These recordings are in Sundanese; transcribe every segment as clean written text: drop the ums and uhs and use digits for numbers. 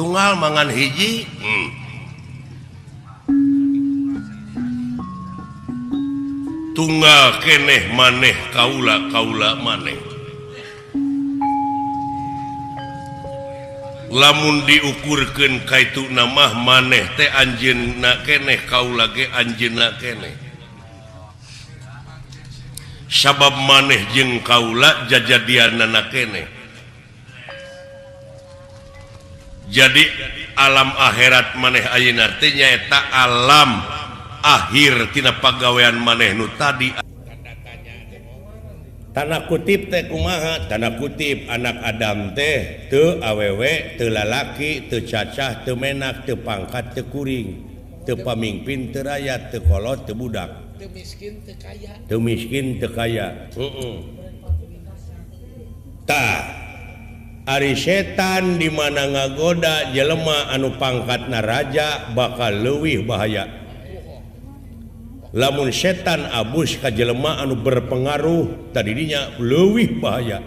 Tunggal mangan hiji. Tunggal keneh maneh kaula kaula maneh. Lamun diukurkeun kaitu namah maneh teh anjeunna keneh kaula ge anjeunna keneh. Sabab maneh jeung kaula jajadianana keneh. Jadi alam akhirat maneh ayeuna teh nyaeta alam akhir tina pagawean maneh nu tadi. Tanda kutip teh kumaha? Tanda kutip anak Adam teh teu awewe, teu lalaki, teu cacah, teu menak, teu pangkat, teu kuring, teu pamingpin, teu rakyat, teu kolot, teu budak, teu miskin, teu kaya, teu miskin, teu kaya. Tah, ari setan di mana ngagoda jelema anu pangkatna raja bakal leuwih bahaya. Lamun setan abus ka jelema anu berpengaruh tadinya leuwih bahaya.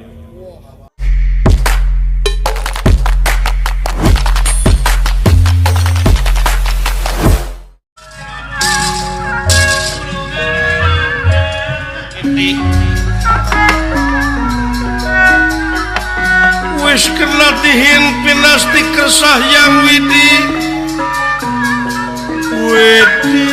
Wis kena dihin pinasti kersah yang widi widi.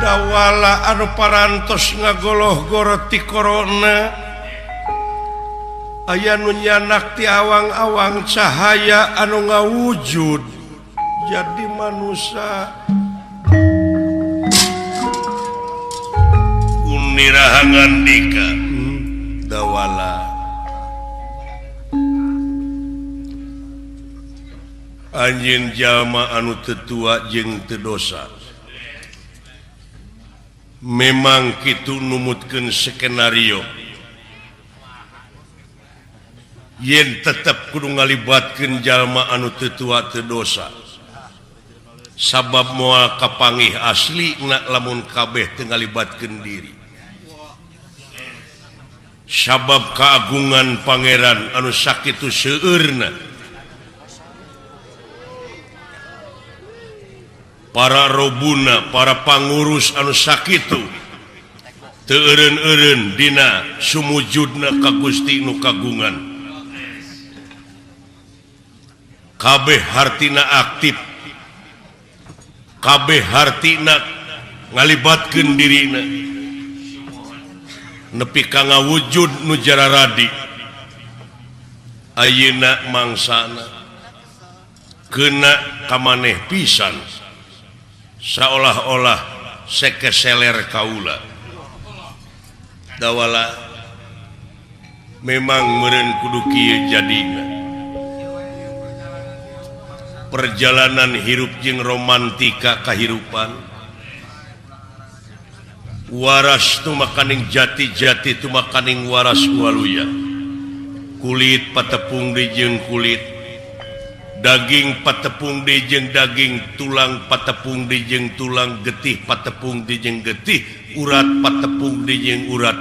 Dawala anu parantos ngagoloh-goro ti korona aya nu nyanak ti awang-awang cahaya anu ngawujud jadi manusia. Unirahangan dika dawala anjeun jalma anu teu tua jeung teu dosa. Memang kitu numutkeun skenario yen tetep kudu ngalibatkeun jalma anu teu tua teu dosa. Sabab moal kapangih asli na lamun kabeh teu ngalibatkeun diri. Sabab keagungan pangeran anu sakitu seueurna. Para robuna, para pangurus anu sakitu teu eureun-eureun dina sumujudna ka Gusti nu kagungan. Kabeh hartina aktif, kabeh hartina ngalibatkeun dirina nepi ka ngawujud nu jararadi. Ayeuna mangsana keuna ka maneh pisan seolah-olah sekeseler kaula. Dawala memang meureun kudu kieu jadina. Perjalanan hirup jeung romantika kahirupan waras tumakaning jati-jati tumakaning waras waluya. Kulit patepung deui jeung kulit, daging patepung deui jeung daging, tulang patepung deui jeung tulang, getih patepung deui jeung getih, urat patepung deui jeung urat.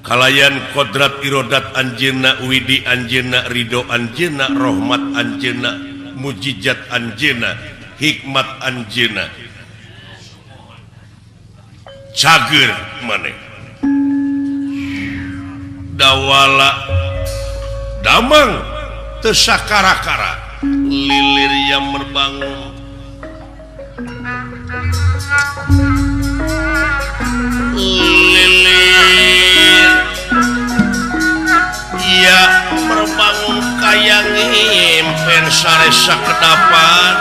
Kalayan kodrat irodat anjeunna, widi anjeunna, ridho anjeunna, rahmat anjeunna, mujizat anjeunna, hikmat anjeunna. Cager maneh. Dawala damang teu sakara-kara lilir yang merbangun. Lilir ia merbangun kaya ngimpen saresa kedapan.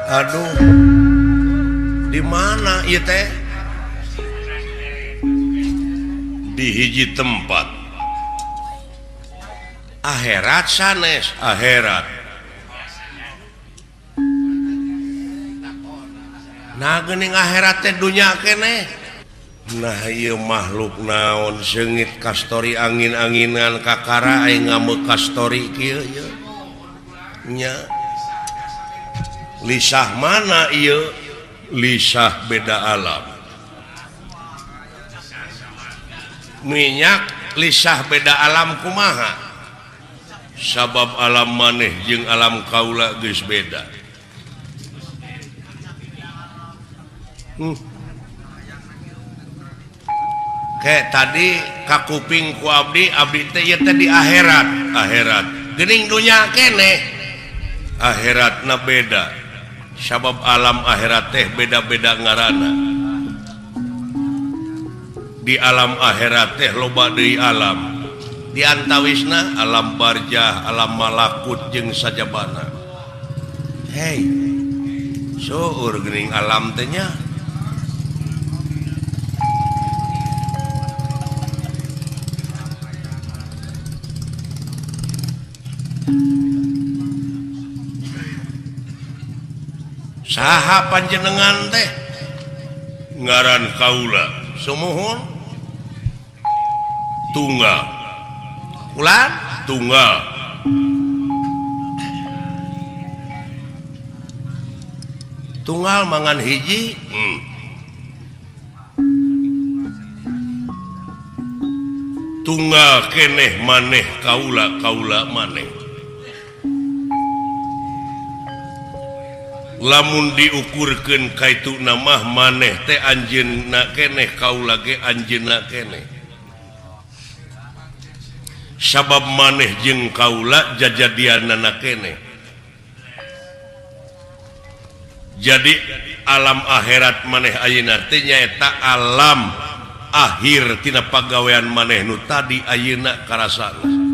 Aduh, di mana ieu teh? Di hiji tempat. Akhirat sanes akhirat. Nah geuning akhirat teh dunya keneh. Nah ieu makhluk naon seungit kastori angin-anginan kakara aing ngameuk kastori kieu ieu. Nya. Lisah mana ieu? Lisah beda alam. Minyak lisah beda alam kumaha? Sabab alam maneh jeung alam kaula geus beda. Kayak tadi kakuping ku abdi, abdi teh ieu teh di akhirat, akhirat. Geuning dunya keneh. Akhiratna beda. Sabab alam akhirat teh beda-beda ngaranna. Di alam akhirat teh loba deui alam. Di antawisna alam barjah, alam malakut jeung sajabana. Hei. Seueur geuning alam teh nya. Saha panjenengan teh ngaran kaula sumuhun tunggal ulan tunggal tunggal mangan hiji. Tunggal keneh maneh kaula kaula maneh. Lamun diukurkeun kaitu namah maneh teh anjeunna keneh kaula ge anjeunna keneh. Sabab maneh jeung kaula jajadianana keneh. Jadi alam akhirat maneh ayeuna teh nyaeta alam akhir tina pagawean maneh nu tadi ayeuna karasana.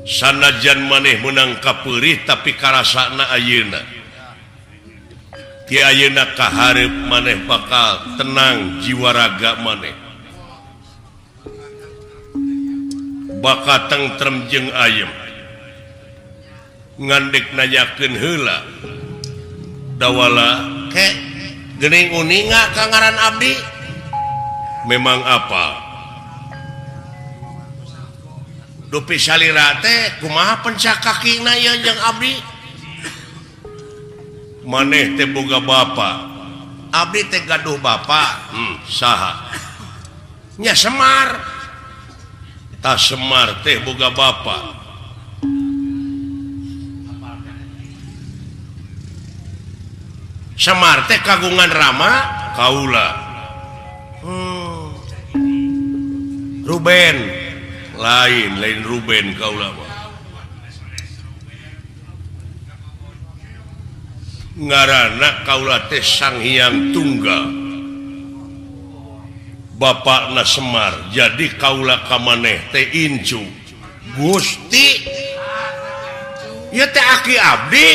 Sanajan maneh menang kapeurih tapi karasana ayeuna. Ti ayeuna kahareup maneh bakal tenang jiwa raga maneh. Bakal tentrem jeung ayem. Ngandek nanyakeun heula. Dawala ke geuning uninga ka ngaran abdi? Memang apa? Dupi salira teh kumaha pencak kakina ieu jeung abdi? Maneh teh boga bapa. Abdi teh gaduh bapa. Saha? Nya Semar. Tah Semar teh boga bapa. Semar teh kagungan rama kaula. Ruben. Lain lain Ruben kaula mah. Ngaranna kaula teh Sang Hyang Tunggal. Bapakna Semar, jadi kaula ka maneh teh incu. Gusti. Ieu teh aki abdi.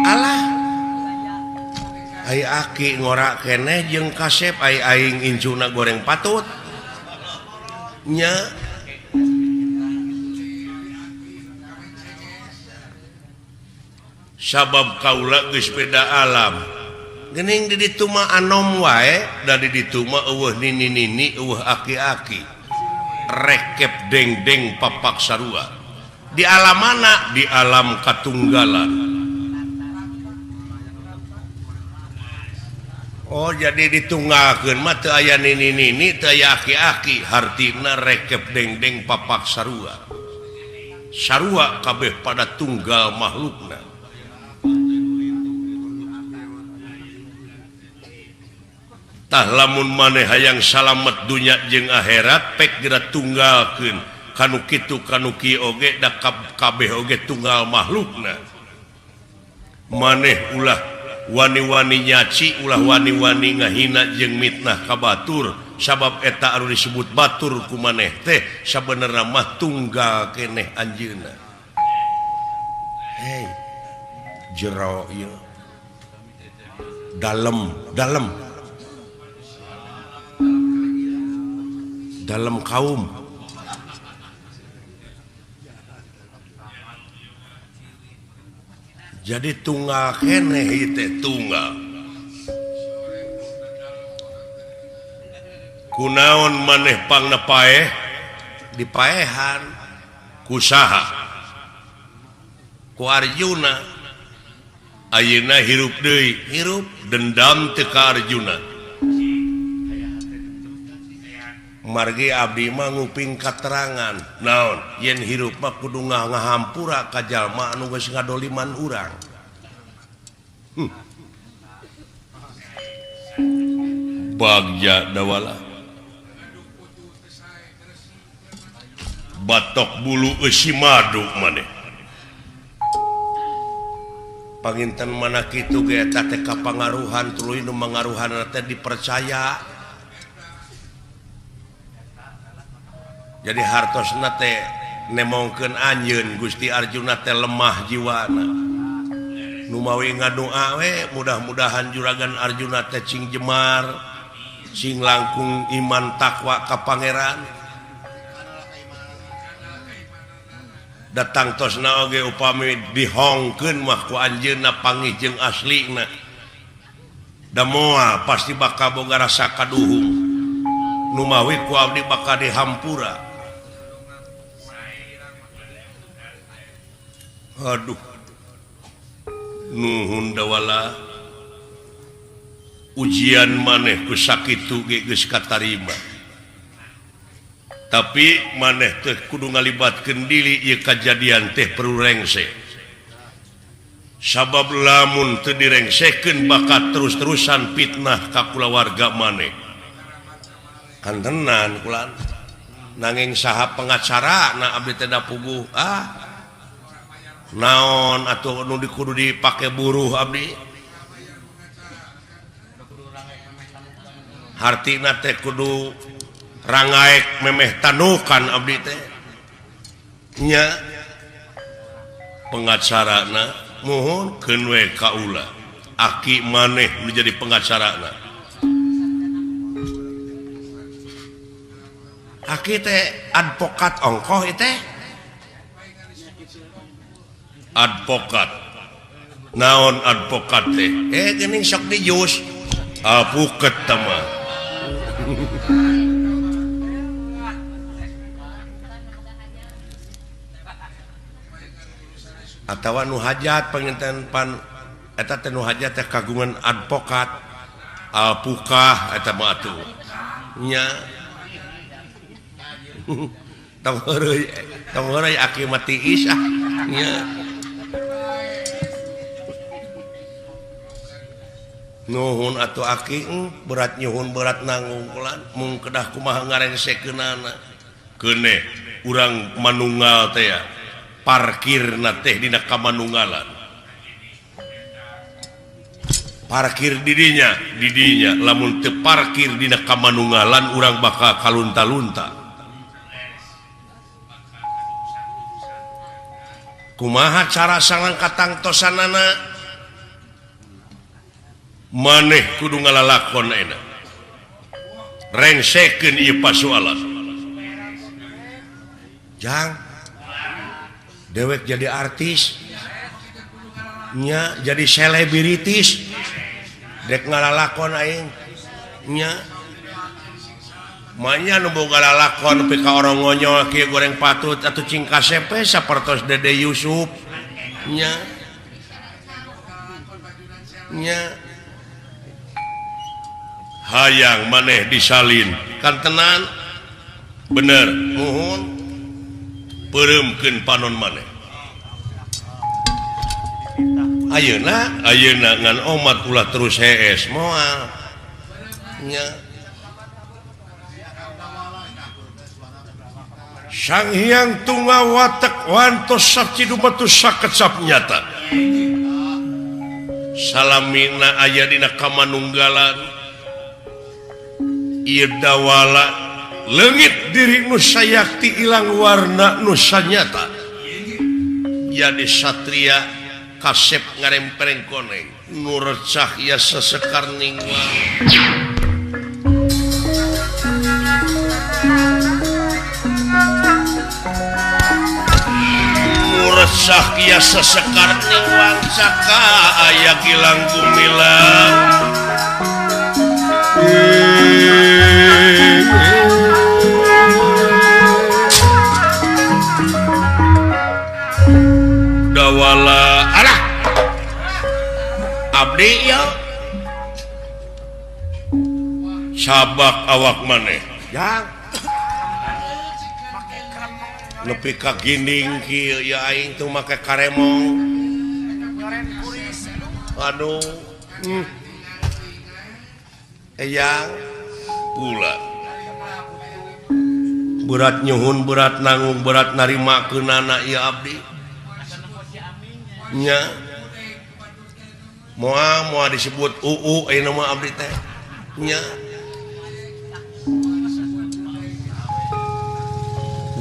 Alah. Ai aki ngora keneh jeung kasep ai aing incuna goreng patut. Nya. Sabab kaula geus beda alam. Geuning di ditu mah anom wae, da di ditu mah eueuh nini-nini, eueuh aki-aki. Rekep deng-deng papak sarua. Di alam mana? Di alam katunggalan. Oh, jadi ditunggalkeun mah teu aya nini-nini, teu aya aki-aki, hartina rekep deng-deng papak sarua. Sarua kabeh pada tunggal makhlukna. Tah lamun maneh hayang salamet dunya jeung akhirat pek geura tunggalkeun kanu kitu kanu kieu oge da kabeh oge tunggal makhlukna. Maneh ulah wani-wani nyaci, ulah wani-wani ngahina jeung mitnah ka batur, sabab eta anu disebut batur ku maneh teh sabenerna mah tunggal keneh anjeunna. Hei, jero ieu. Dalem, dalem. Dalam kaum. Jadi tunggal keneh ieu teh tunggal. Kunaon maneh pangna paeh dipaehan ku saha? Ku Arjuna. Ayeuna hirup deui, hirup dendam teu ka Arjuna. Margi abdi mah nguping katerangan naon yen hirup mah kudu ngahampura ka jalma anu geus ngadoliman urang. Bagja dawala batok bulu eusi madu maneh. Panginten mana kitu ge eta teh kapangaruhan tuluy nu mangaruhanna teh dipercaya. Jadi hartosna teh nemongkeun anjeun Gusti Arjuna teh lemah jiwana. Nu mawi ngadoa we mudah-mudahan juragan Arjuna teh cing jemar, sing langkung iman takwa ka pangeran. Datang tosna oge upami dihongkeun mah ku anjeunna panggih jeung aslina. Da moal pasti bakal boga rasa kaduhung. Nu mawi ku abdi bakal dihampura. Aduh, nuhun dawala ujian maneh ku sakitu ge geus katarima. Tapi maneh teh kudu ngalibatkeun diri ieu kajadian teh perlu rengse. Sabab lamun teu direngsekeun bakal terus-terusan fitnah ka kulawarga maneh. Kantenan kula nanging saha pengacara na abdi teh da puguh ah. Naon atau nu kudu dipake buruh abdi hartina teh kudu rangaek memeh tanukan abdi teh nya pengacarana muhun keun we kaula aki maneh nu jadi pengacarana aki teh advokat ongkoh ieu teh advokat naon advokat teh geuning sok dijus alpuket teh mah atawa nu hajat panginten pan eta teh nu hajat teh kagungan advokat alpukah eta mah atuh nya tong heureuy aki mah tiis ah nya. Nuhun atuh aki berat nyuhun berat nanggung mung kedah kumaha ngarengsekeunana keuneh urang manunggal teh ya parkirna teh dina kamanunggalan parkir didinya didinya lamun teu parkir dina kamanunggalan urang bakal kalunta-lunta kumaha cara sangang katangtosanana maneh kudu ngalalakon ayeuna rengsekeun ieu pasualan jang dewek jadi artis nya jadi selebritis dek ngalalakon aing nya manya nu boga lalakon nepi ka orang ngonyol kieu goreng patut atuh cing kasepe sapertos Dede Yusuf nya nya hayang maneh disalin kantenan bener muhun peureumkeun panon maneh ayeuna ayeuna ngan omat ulah terus hees moal nya Sang Hyang Tunggal watek wantos sacidumatus sakecap nyata salamina aya dina kamanunggalan ieu dawala leungit diri nu sayakti ilang warna nu sanyata jadi satria kasep ngarempereng koneng nu recah ya sesekar ningwang nu Tansah kia sesekar ning wangsaka aya gilang gumilang. Dawala alah abdi ya sabak awak maneh jang nepi ka ginding kieu ya aing tuh make karemong aduh eyang pula berat nyuhun berat nanggung berat narimakeunana ieu abdi nya moal moal disebut uu ayeuna mah abdi teh nya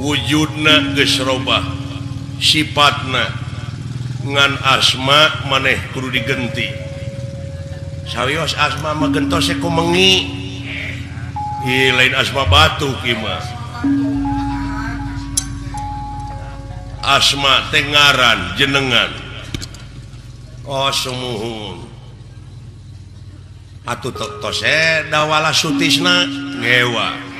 wujudna geus robah sifatna ngan asma maneh kudu digenti sawios asma mah gentos ku mengi ieu lain asma batu kieu mah asma teh ngaran jenengan oh sumuhun atuh tos dawala sutisna ngewa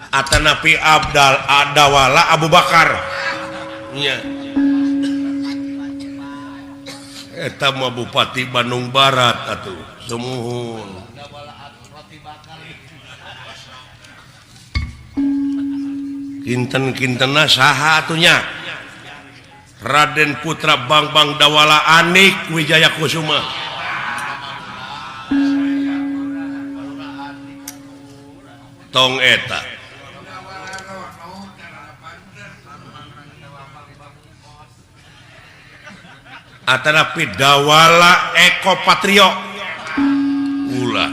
atanapi Abdal Adawala Abu Bakar nya eta mah Bupati Bandung Barat atuh sumuhun kinten-kintenna saha atuh nya Raden Putra Bangbang Dawala Anik Wijaya Kusuma tong eta atanapi Dawala Eko Patrio ulah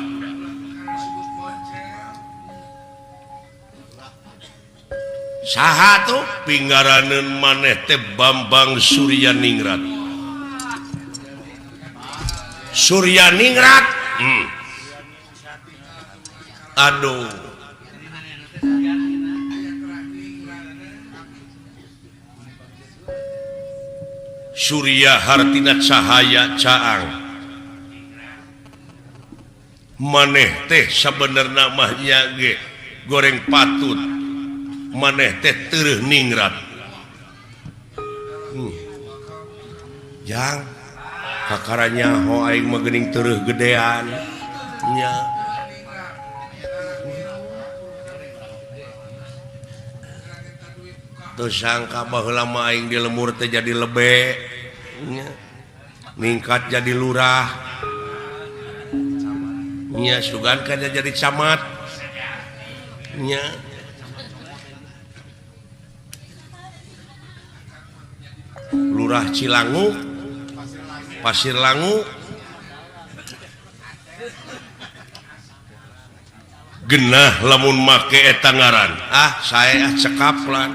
saha tuh pinggaraneun maneh teh Bambang Suryaningrat Suryaningrat aduh Surya hartina cahaya caang maneh teh sabenerna mah nya ge goreng patut maneh teh teureun ningrat jang kakara nyaho aing mah geuning teureun gedean nya teu sangka baheula mah aing di lemur teh jadi lebe nya ningkat jadi lurah nya sugan ka jadi camat nya Lurah Cilangu Pasir Langu genah lamun make eta ngaran ah saya cekap lan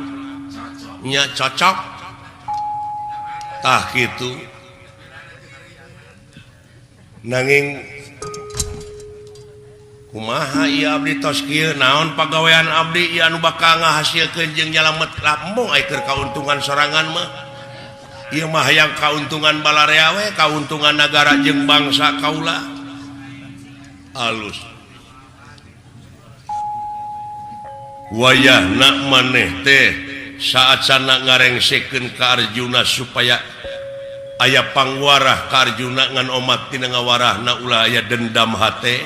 nya cocok tah kitu nanging kumaha ieu abdi tos kieu naon pagawean abdi ieu anu bakal ngahasilkeun jeung nyalamet lambung ai keur kauntungan sorangan mah ieu mah hayang kauntungan balarea we kauntungan nagara jeung bangsa kaula alus wayahna maneh teh saat sana ngarengsekeun ka Arjuna supaya aya pangwarah ka Arjuna ngan omat tina ngawarahna ulah aya dendam hate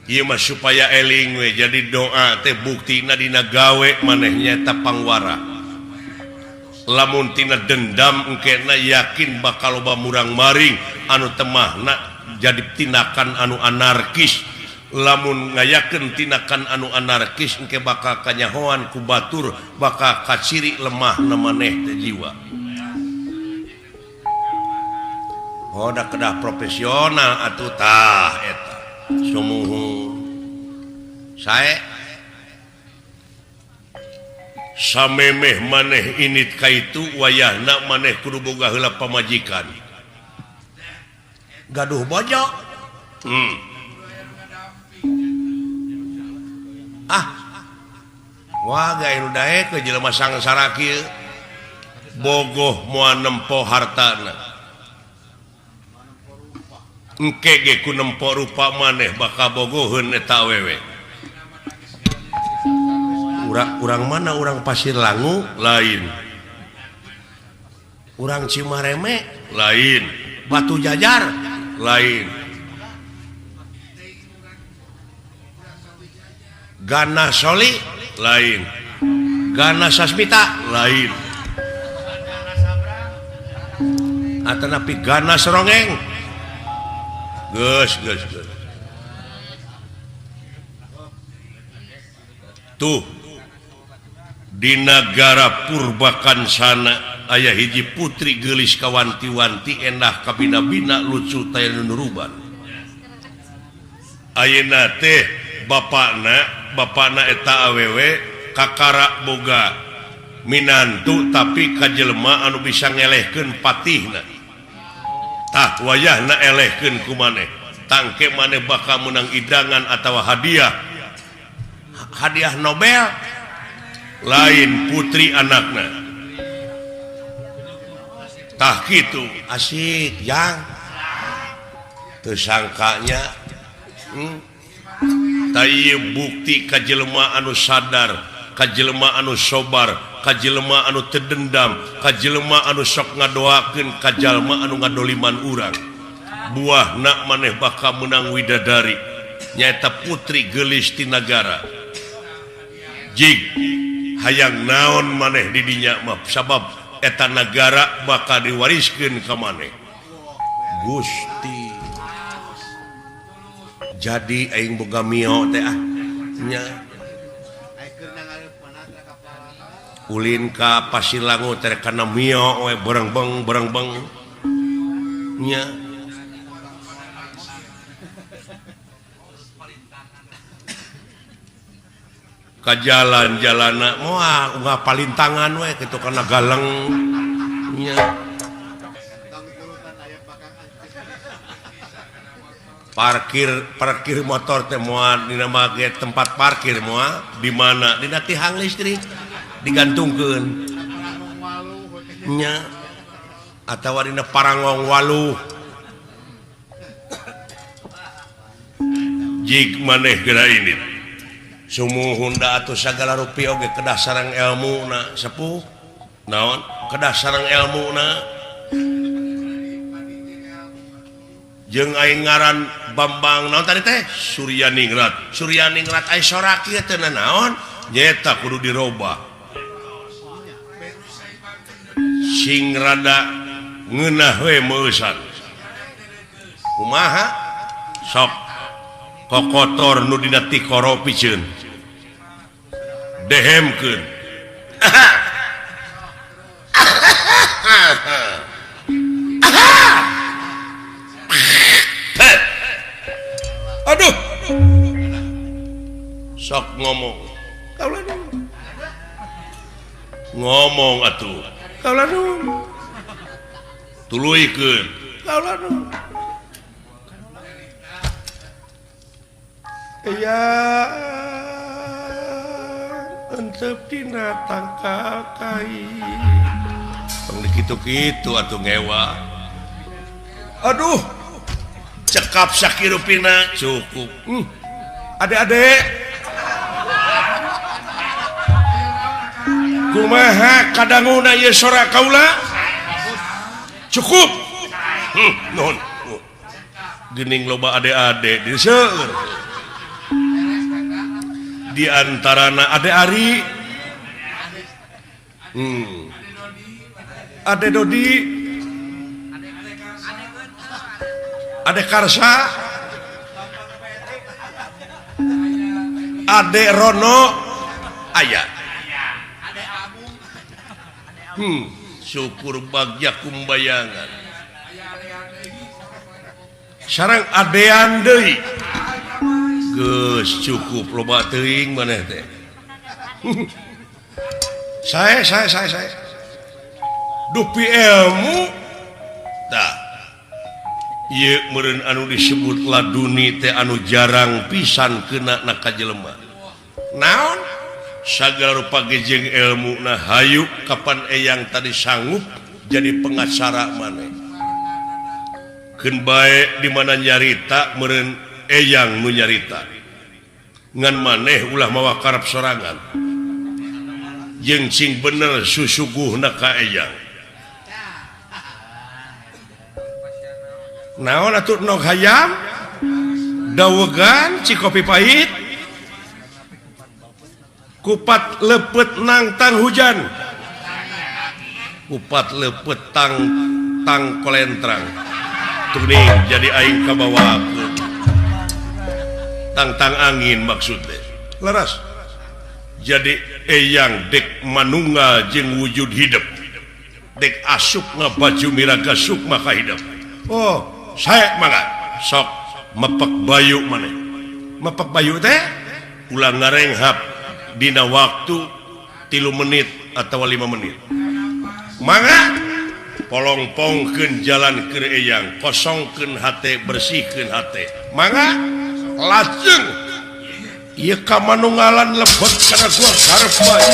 ieu mah supaya eling we jadi doa teh buktina dina gawe maneh nyaeta pangwarah lamun tina dendam engkena yakin bakal loba murang maring anu temahna jadi tindakan anu anarkis lamun ngayakeun tindakan anu anarkis engke bakal kanyahoan ku batur bakal kaciri lemahna maneh teh jiwa oh da kedah profesional atuh tah eta sumuhun sae samemeh maneh init ka itu wayahna maneh kudu boga heula pamajikan gaduh bojo ah Wah gaya nu daekeun jelema sangsara kieu. Bogoh moal nempo hartana. Engke ge ku nempo rupa maneh bakal bogoheun eta awewe. Urang mana urang Pasir Langu lain. Urang Cimareme lain. Batu Jajar lain. Gana Soli lain. Gana Sasmita lain. Atanapi Gana Serongeng. Geus geus geus. Tuh di nagara Purbakansana aya hiji putri geulis kawanti-wanti endah kabina-bina lucu taya nuruban. Ayeuna teh bapakna eta awewe kakara boga minantu tapi ka jelema anu bisa ngelehkeun patihna. Tah wayahna elehkeun ku maneh. Tangke maneh bakal meunang idangan atawa hadiah. Hadiah Nobel lain putri anakna. Tah kitu asik jang. Teu sangkanya ieu bukti ka jelema anu sadar, ka jelema anu sobar, ka jelema anu teu dendam, ka jelema anu sok ngadoakeun ka jalma anu ngadoliman urang. Buahna maneh bakal meunang widadari nyaeta putri geulis ti nagara. Jig hayang naon maneh di dinya mah sabab eta nagara bakal diwariskeun ka maneh. Gusti jadi aing boga mio teh ah nya. Ulin ka Pasir Langu teh kana mio we berengbeng berengbeng nya. Ka jalan-jalana moal unggah palintangan we kitu kana galeng nya. Parkir motor teh moal dina make tempat parkir moal di mana dina tihang listrik digantungkeun nya atawa dina parangong waluh. Jig maneh geura ini sumuhun da atuh sagala rupi oge kedah sareng elmuna sepuh naon kedah sareng elmuna jeung aing ngaran Bambang naon tadi teh Suryaningrat. Suryaningrat ai sorak ieu teh naon nyaeta kudu dirobah sing rada ngeunah we meusan. Kumaha sok kokotor nu dina tikoro piceun dehemkeun. Aduh sok ngomong kaula ngomong atuh kaula nuhun tuluykeun kaula nuhun. Ya entep dina tangkal kai tong dikitu-kitu atuh ngewa. Aduh cekap sakirupina cukup. Adek-adek kumaha kadanguna ieu sora kaula cukup. Nuhun geuning loba adek-adek di seueur di antarana Ade Ari, Ade Dodi, Ade Karsa, Ade Rono, aya. Syukur bagja kumbayangan. Sareng adean deui. Geus cukup loba teuing maneh teh. Saya dupi ilmu tah ieu meureun anu disebut laduni teh anu jarang pisan kena na ka jelema. Naon? Sagala rupa ge jeung ilmu nah hayu kapan eyang tadi sanggup jadi pengacara maneh. Keun bae di mana nyarita meureun eyang nu nyarita. Ngan maneh ulah mawa karep sorangan. Jeung cing bener susuguhna ka eyang. Naon atuh nog hayam? Dawegan cikopi pahit. Kupat lepet nangtang hujan. Kupat lepet tang tang kolentrang. Tuning jadi aing kabawa aku. Tang-tang angin maksudnya. Leras. Jadi eyang dek manunggal jeung wujud hidup. Dek asup ngabaju miraga sukma ka hidup. Oh, saya mangga sok mepek bayu maneh. Mepek bayu teh ulah ngarenghap dina waktu 3 menit atau 5 menit. Mangga polongpongkeun jalan keur eyang, kosongkeun hate, bersihkeun hate. Mangga lajeng ieu ka manunggalan lebet kana gua karep bae.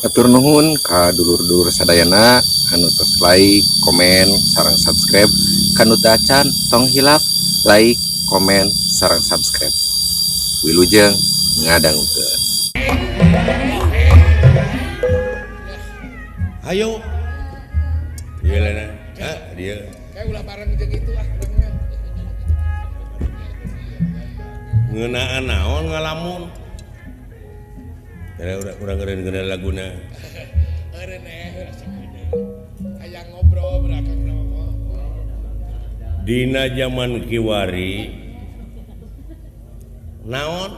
Atur nuhun ka dulur-dulur sadayana anu tos like, komen, sareng subscribe. Kanu teu acan tong hilap like, komen, sareng subscribe. Wilujeng ngadangukeun. Ayo. Ieu lana. Ah, dia. Kayak ulah bareng jeung itu ah urangna. Ngeunaan naon ngalamun? Karena urang ngeureun laguna. Eureun hayang ngobrol berakang nama. Dina zaman kiwari naon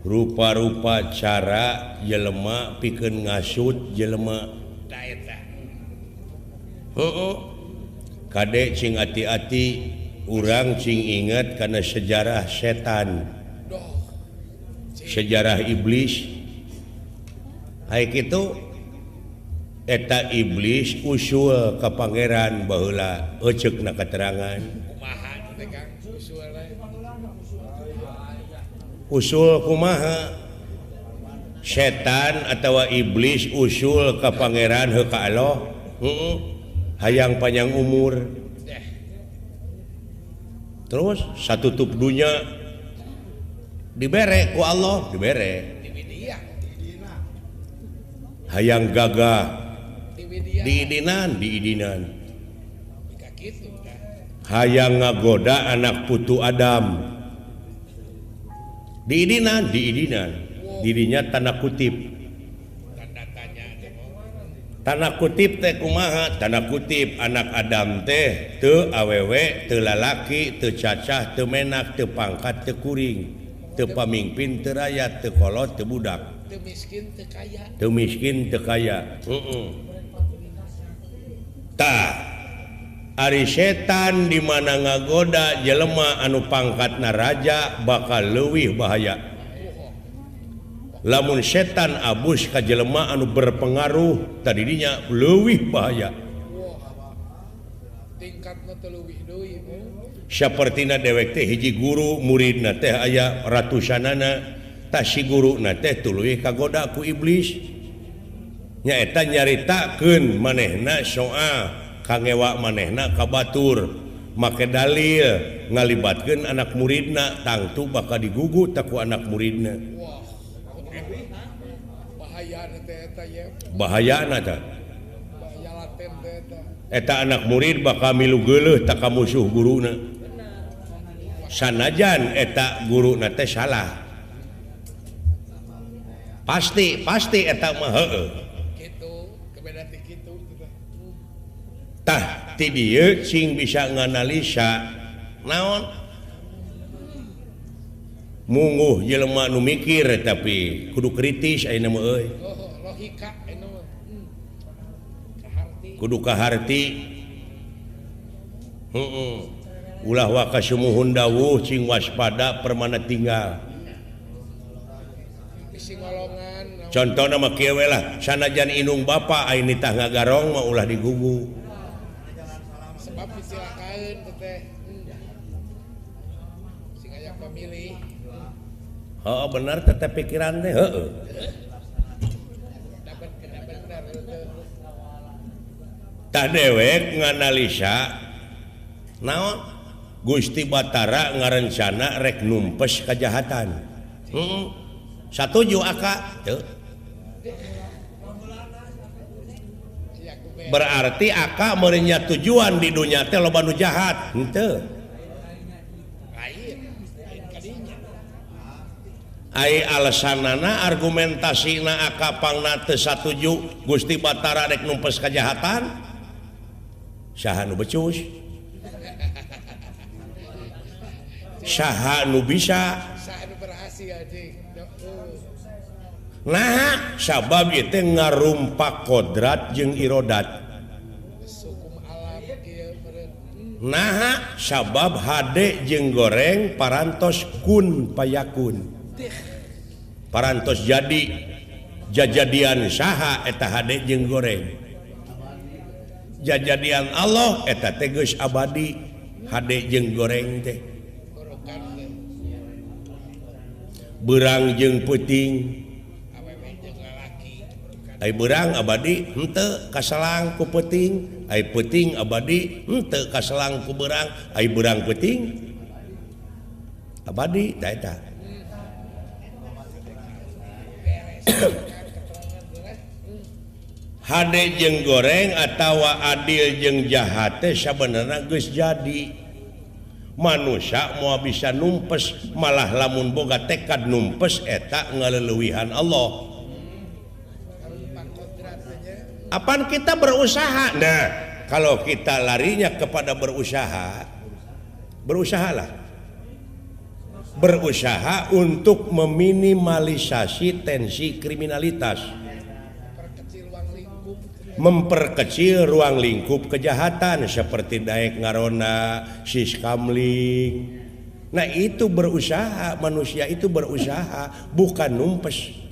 rupa-rupa cara jelema pikeun ngasut jelema. Heeh. Kade cing ati-ati urang cing ingat kana sejarah setan. Sejarah iblis. Hai kitu eta iblis usul ka pangeran baheula euceukna katerangan. Kumaha teh Kang usulna? Usul kumaha? Setan atawa iblis usul ka pangeran heuh ka Allah. Heeh. Hayang panjang umur. Terus satutup dunya dibere ku Allah, dibere. Hayang gagah diidinan, diidinan. Hayang ngagoda anak putu Adam. Diidinan, diidinan. Dirinya tanda kutip. Tanda kutip teh kumaha? Tanda kutip anak Adam teh teu awewe, teu lalaki, teu cacah, teu menak, teu pangkat, teu kuring, teu pamingpin, teu rakyat, teu kolot, teu budak, teu miskin, teu kaya. Teu miskin, teu kaya. Heeh. Tah, ari setan di mana ngagoda jelema anu pangkatna raja bakal leuwih bahaya. Lamun setan abus ka jelema anu berpengaruh tadinya leuwih bahaya. Tingkatna teh leuwih deui. Sapertina dewek teh hiji guru muridna teh aya ratusanana, tah si guruna teh tuluy kagoda ku iblis. Nyaeta nyaritakeun manehna soal kangewa manehna ka batur, make dalil ngalibatkeun anak muridna tangtu bakal digugu ku anak muridna. Bahayana teh eta anak murid bakal milu geuleuh tak ka musuh guruna. Sanajan eta guruna teh salah. Pasti pasti eta mah heueuh. Kitu, kebeda ti kitu. Tah ti dieu cing bisa nganalisa naon? Mungguh jelema nu mikir tapi kudu kritis ayeuna mah euy. Logika ayeuna mah. Kudu kaharti. Heeh. Ulah waka sumuhun dawuh cing waspada permana tinggal. Bisi ngolongan. Contohna mah kieu we lah, sanajan indung bapa aya nitah ngagarong mah ulah digugu. Sebab disilakaeun teh. Sing aya pamilih. Heeh bener teteh pikiran teh heeh. Tah dewek nganalisa naon Gusti Batara ngarencana rek numpes kajahatan. Heeh. Satuju aka teu. Berarti aka meureun tujuan di dunya teh loba nu jahat, henteu. Ai alasanana argumentasina aka pangna teu satuju Gusti Batara rek numpes kajahatan. Saha nu becus? Saha nu bisa? Saha nu berhasil anjing. Nah, sabab ieu teh ngarumpak kodrat jeung irodat. Nah, sabab hade jeung goreng parantos kun payakun. Parantos jadi jajadian saha eta hade jeung goreng. Jajadian Allah eta teh geus abadi hade jeung goreng teh. Beurang jeung peuting. Ai beurang abadi henteu kaselang ku peuting, ai peuting abadi henteu kaselang ku beurang, ai beurang peuting abadi tah eta. Hade jeung goreng atawa adil jeung jahat teh sabenerna geus jadi. Manusia moal bisa numpes, malah lamun boga tekad numpes eta ngaleuwihan Allah. Apaan kita berusaha? Nah, kalau kita larinya kepada berusaha, berusahalah. Berusaha untuk meminimalisasi tensi kriminalitas. Memperkecil ruang lingkup kejahatan seperti daek ngarona, siskamling. Nah, itu berusaha, manusia itu berusaha, bukan numpes.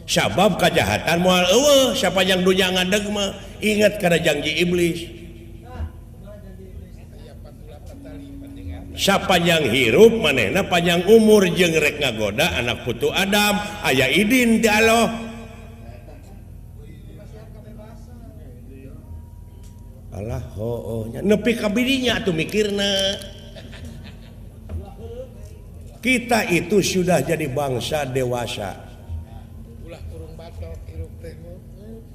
Sabab kejahatan moal eueuh sapanjang dunya ngadeg mah. Ingat kana janji iblis. Sapanjang hirup manehna panjang umur jeung rek ngagoda anak putu Adam aya idin ti Allah. Alah hooh nya nepi ka bidinya atuh mikirna. Kita itu sudah jadi bangsa dewasa.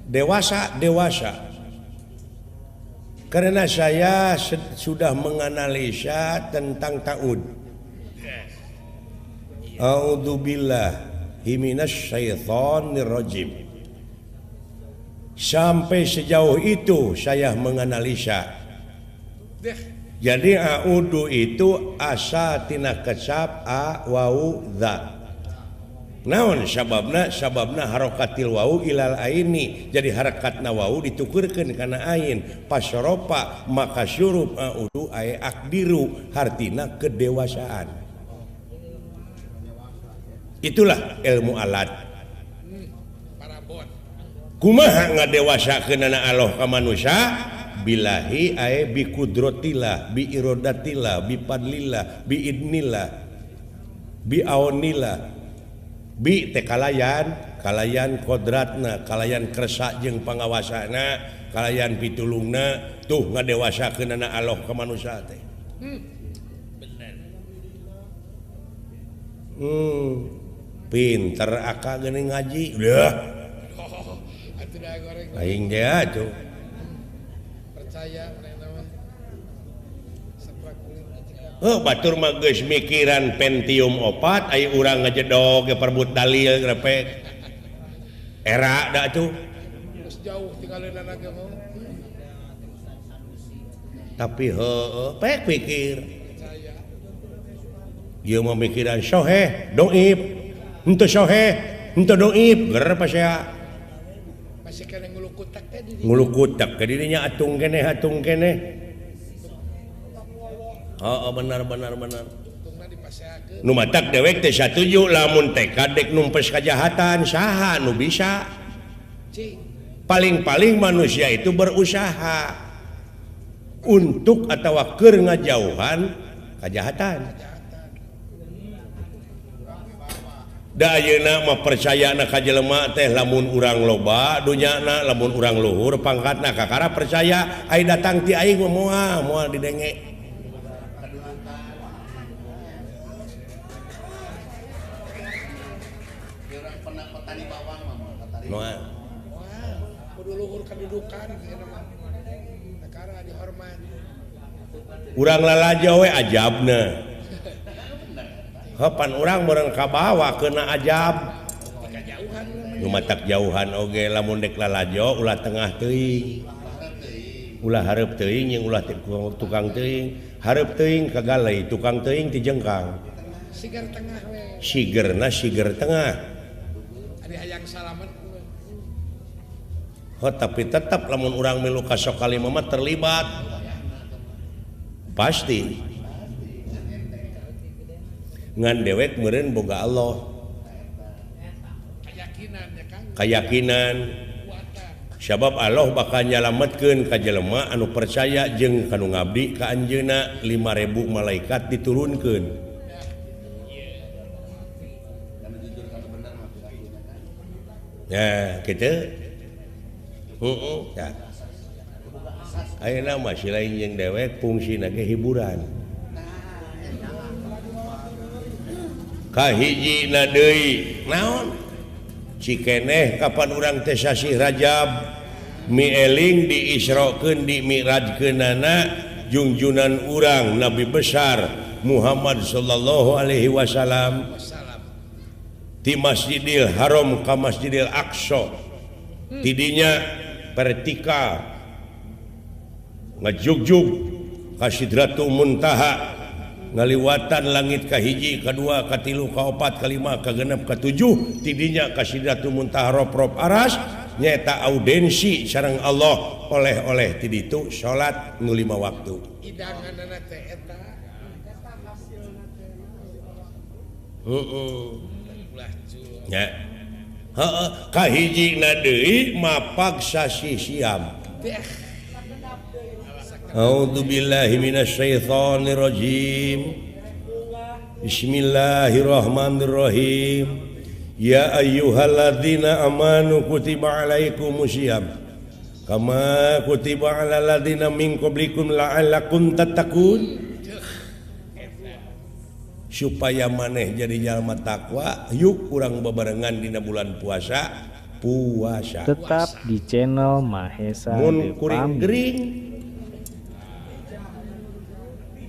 Dewasa, dewasa. Karena saya sudah menganalisa tentang ta'ud. A'udzubillahi minasyaitonirrajim. Sampai sejauh itu saya menganalisa. Jadi a'udzu itu asa tina kecap a wau dza. Naon sababna? Sababna harokatil wau ilal aini. Jadi harakatna wau ditukurkeun kana ain. Pasoropa maka syurup a'udzu ay akdiru hartina kedewasaan. Itulah ilmu alat. Kumaha ngadewasakeunana Allah ka manusia? Billahi ay bi kudratillah, bi iradatillah, bi fadlillah, bi idnillah, bi aunillah. Bi teh kalayan, kalayan kodratna, kalayan kersa jeung pangawasana, kalayan pitulungna, tuh ngadewasakeunana Allah ka manusia teh. Bener. Pinter aka geuning ngaji. Leuh. Aing ge atuh. Percaya manehna mah. Oh, batur mah geus mikiran Pentium 4 aya urang ngajedog ge perebut dalil grepek. Era da atuh. Geus jauh tinggaleunan ge mah. Tapi heueuh pek pikir. Ieu mah mikiran soheh, doib. Henteu soheh, henteu doib, ger pasea. Masih keneh ngulukutak teh di. Ngulukutak ke dirinya atung keneh atung keneh. Oh, benar benar benar. Nu matak dewek teh satuju lamun tekad dek numpes kajahatan saha nu bisa. Paling-paling manusia itu berusaha untuk atawa keur ngajauhan kajahatan. Da ayeuna mah percayana ka jelema teh lamun urang loba dunyana lamun urang luhur pangkatna kakara percaya ai datang ti aing mah moal moal didenge. Moal. Kudu luhur kedudukan ayeuna mah. Kakara dihormat. Urang lalajo we ajabna. Kapan urang meureun kabawa kena ajab. Nu matak jauhan oge lamun dek lalajo ulah tengah teuing. Ulah hareup teuing jeung ulah tukang teuing. Hareup teuing kagalei tukang teuing ti jengkang. Siger tengah we. Sigerna siger tengah. Ari hayang salamet. Ho tapi tetap lamun urang milu ka sokalima mah terlibat. Pasti. Ngan dewek meureun boga Allah. Kayakinan ya Kang. Kayakinan. Sabab Allah bakal nyalametkeun ka jelema anu percaya jeung kanu ngabdi ka anjeunna 5000 malaikat diturunkeun. Ya, kitu. Heeh, ya. Ayeuna mah si lain jeung dewek fungsina ge hiburan. Kahijina deui naon cikeneh kapan urang teh sasih Rajab mieling diisrokeun dimi'rajkeunana jungjunan urang Nabi besar Muhammad sallallahu alaihi wasallam di Masjidil Haram ka Masjidil Aqsa tidinya vertikal ngajugjug ka Sidratul Muntaha ngaliwatan langit kahiji, kadua, katilu, kaopat, kalima, kagenep, katujuh tidinya ka Sidratul Muntaha rob-rob aras nyaeta audensi sareng Allah oleh-oleh ti ditu salat nu 5 waktu. Hidanganna teh eta. Heeh. Nya. Heeh, kahijina deui mapag sasih siam. A'udzubillahi minasyaitonirrajim. Bismillahirrahmanirrahim. Ya ayyuhalladzina amanu kutiba alaikumusiyam kama kutiba alal ladzina min qablikum la'allakum tattaqun. Supaya maneh jadi jalma takwa, yuk urang bebarengan dina bulan puasa, puasa. Tetap di channel Mahesa Mun kuring gering.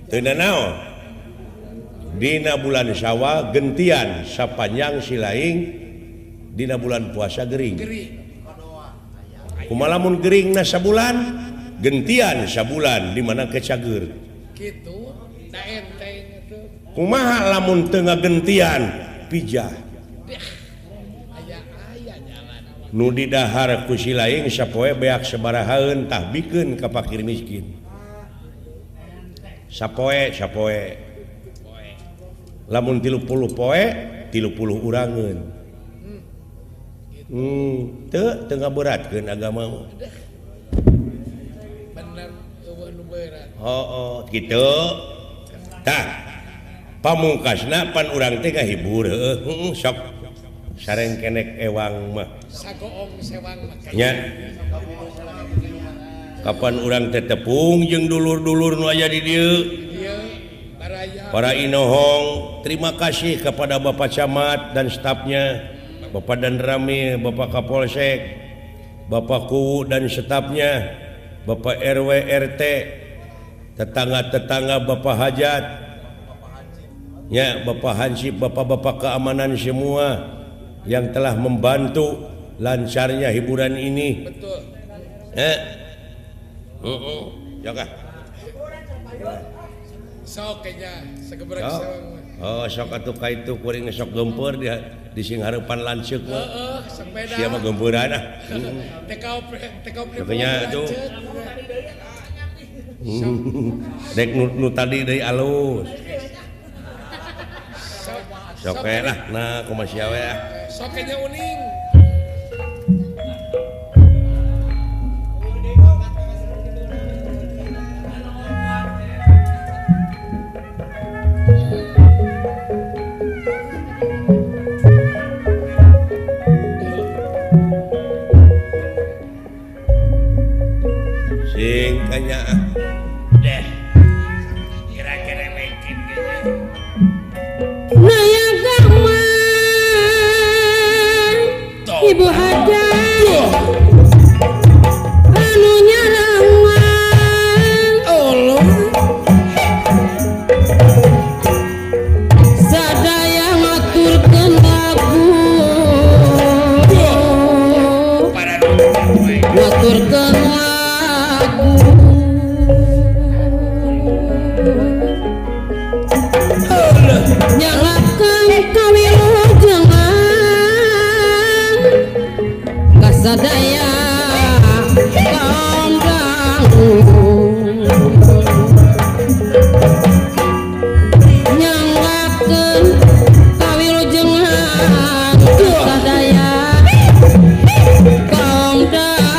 Teu nanaon? Dina bulan Syawal gentian sapanjang silaing dina bulan puasa gering. Kumaha lamun geringna sabulan, gentian sabulan di mana kecager. Kitu, da enteng atuh. Kumaha lamun teu ngagentian pijah. Nu didahar ku silaing sapoe beak sabarahaeun tah bikeun ka fakir miskin. Sapoe sapoe lamun 30 poe 30 urangeun. Teu teu ngaberatkeun agama mah. Bener eueuh nu berat. Heuh kitu. Tah pamungkasna pan urang teh ngahibur heueuh sok sareng kenek ewang mah. Sagoong sewang mah. Nya. Kapan urang teh tepung jeung dulur-dulur nu aya di dieu. Para inohong, terima kasih kepada Bapak Camat dan stafnya, Bapak Danramil, Bapak Kapolsek, Bapak Kuwu dan stafnya, Bapak RW RT, tetangga-tetangga Bapak Hajat, ya Bapak Hansip, Bapak-bapak keamanan semua yang telah membantu lancarnya hiburan ini. Betul. Jaga. Sok kayaknya segebrek sewang. Oh, sok atuh ka itu kuring sok gempeur di sing hareupan lanceuk mah. Heeh, sepeda. Sia mah gempeuran ah. Teka Makanya atuh. Dek nu tadi deui alus. Sok we lah nah kumaha sia we ah. Sok nya uning. Sing kanya deh. Kira-kira mungkin kayaknya. Naya Gama Ibu Hajar anu nyarangan Allah sadaya ngaturkeun lagu ngaturkeun lagu nyalakan kawilujengan kasadaya kaum dangu nyalakan kawilujengan kasadaya kaum dangu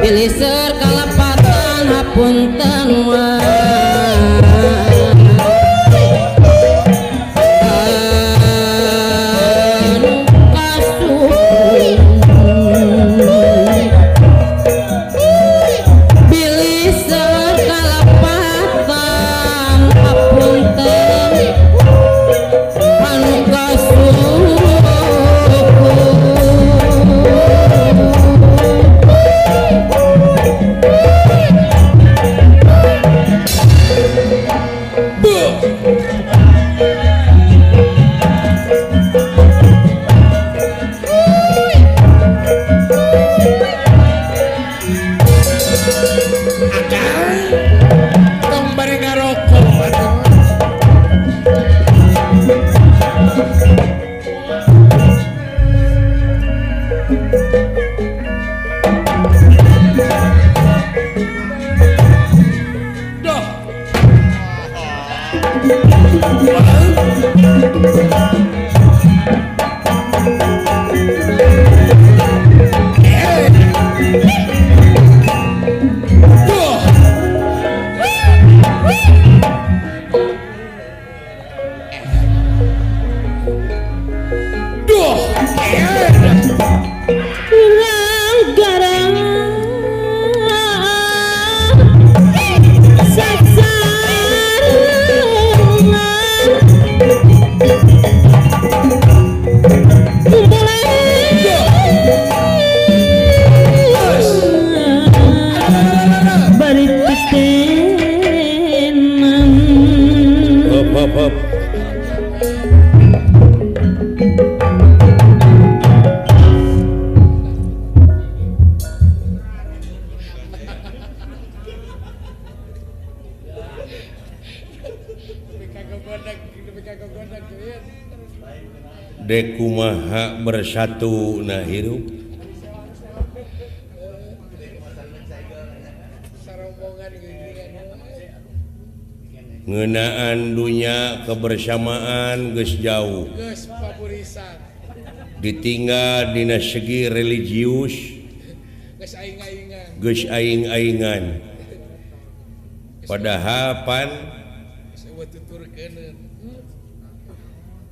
Biliser kalepatan hapunten wa anu kasuhun Biliser kalepatan hapunten anu kasuhun. Tong bari ngarokok atuh. Doh. Doh. Duh. Kurang garang sasarengan bari titenan. Hop hop hop. Dek kumaha bersatu na hirup ngeunaan dunya kebersamaan geus jauh Geus papurisan. Ditinggal dina segi religius Geus aing-aingan. Geus aing-aingan padahal pan Geus eueuh tuturkeuneun.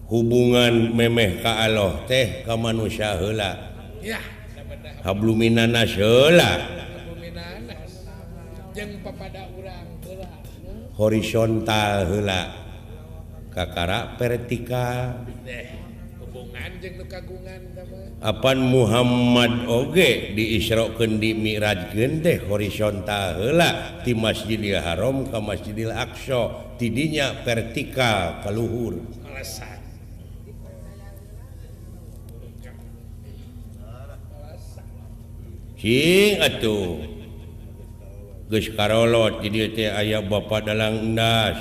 Hubungan memeh ka Allah teh ka manusia heula. Ya, sabenerna. Habluminanas heula. Habluminanas. Jeung papada urang heula. Horizontal heula. Kakara vertikal. Deh, hubungan jeung nu kagungan tah mah. Apan Muhammad oge diisrokeun di Mi'rajkeun teh horizontal heula ti Masjidil Haram ka Masjidil Aqsa, tidinya vertikal ka luhur. Melesat. Cing atuh geus karolot di dieu teh aya Bapak Dalang Endas.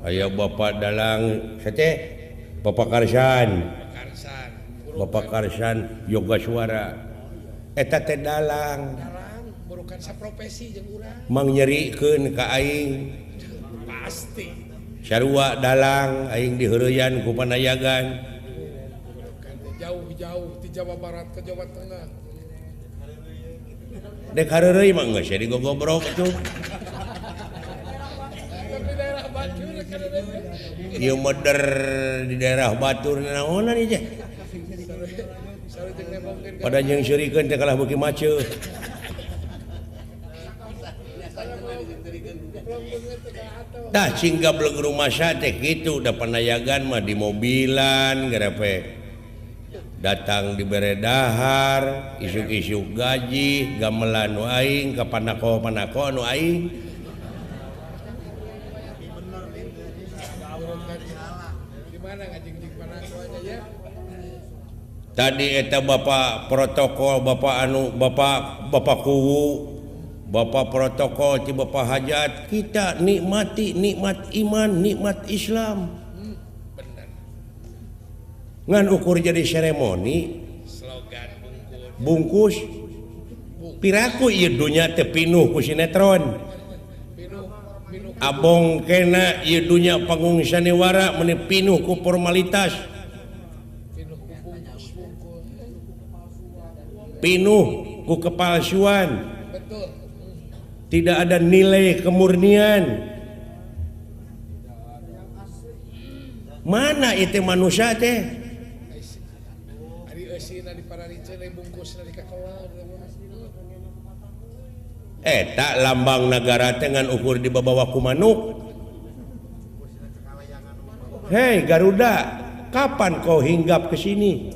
Aya Bapak Dalang sate Bapak Karsan. Bapak Karsan Yoga Suara. Eta teh dalang. Dalang burukan saprofesi jeung urang. Mang nyerikeun ka aing. Pasti. Sarua dalang aing diheureyan ku panayagan. Jauh-jauh di Jawa Barat ke Jawa Tengah. Dek hareureuy mah geus jadi gogobrok tuh. Di daerah Batur kan ieu meder di daerah Batur naonan ieu teh. Pada jeung seurikeun teh kalah beuki maceuh. Tah cing gableg rumasa teh kitu da panayagan mah di mobilan gerepe. Datang dibere dahar, isuk-isuk gaji, gamelan nu aing, ka panako-panako nu aing. Tadi eta Bapak protokol, Bapak anu, Bapak Bapak Kuwu, Bapak protokol ti Bapak hajat, kita nikmati nikmat iman, nikmat Islam. Ngan ukur jadi seremoni slogan bungkus piraku ieu dunya teh pinuh ku sinetron abong kena ieu dunya panggung sandiwara meuni pinuh ku formalitas pinuh ku kepalsuan tidak ada nilai kemurnian mana itu manusia teh tak lambang negara dengan ukur di bawah ku manuk. Hei Garuda, kapan kau hinggap ke sini?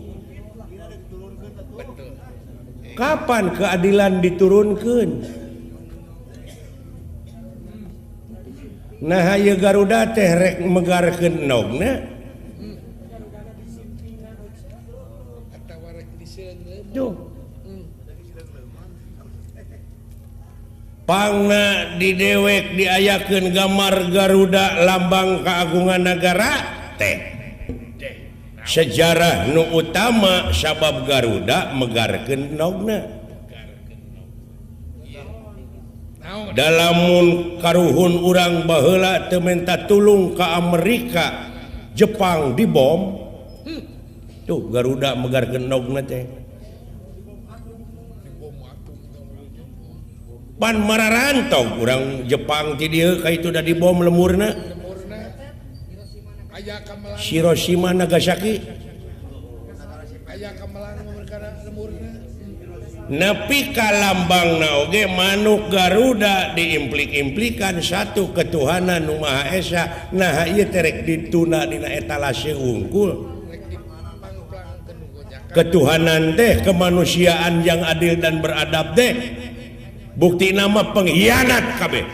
Kapan keadilan diturunkan? Nah ieu Garuda teh rek megarkeun endogna. Tuh. Pangna di dewek diayakeun gambar Garuda lambang keagungan negara teh. Sejarah nu utama sabab Garuda megarkeun endogna. Dalamun karuhun urang baheula teu menta tulung ka Amerika, Jepang dibom. Tuh Garuda megarkeun endogna teh. Pan mararantog urang Jepang ti dieu ka itu da dibom lemurna. Hiroshima Nagasaki. Nepi ka lambangna oge manuk Garuda diimplik-implikan satu ketuhanan nu Maha Esa. Nah ieu teh rek dituna dina etalase wungkul. Ketuhanan teh kemanusiaan yang adil dan beradab teh bukti nama pengkhianat kabeh.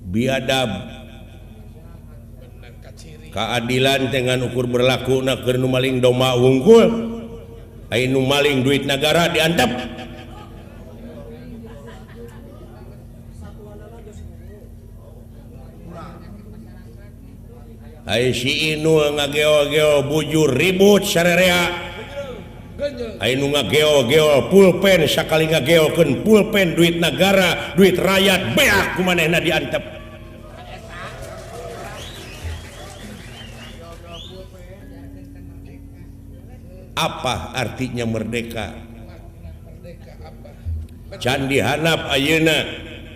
Biadab. Keadilan dengan ukur berlaku na keur nu maling domba wungkul. Ai nu maling duit negara diantep. Ai si Inul ngageo-geo bujur ribut sarerea. Ai nu ngageo-geo pulpen sakali ngageokeun pulpen duit negara, duit rakyat beak ku manehna diantep. Apa artinya merdeka? Candi hanap ayeuna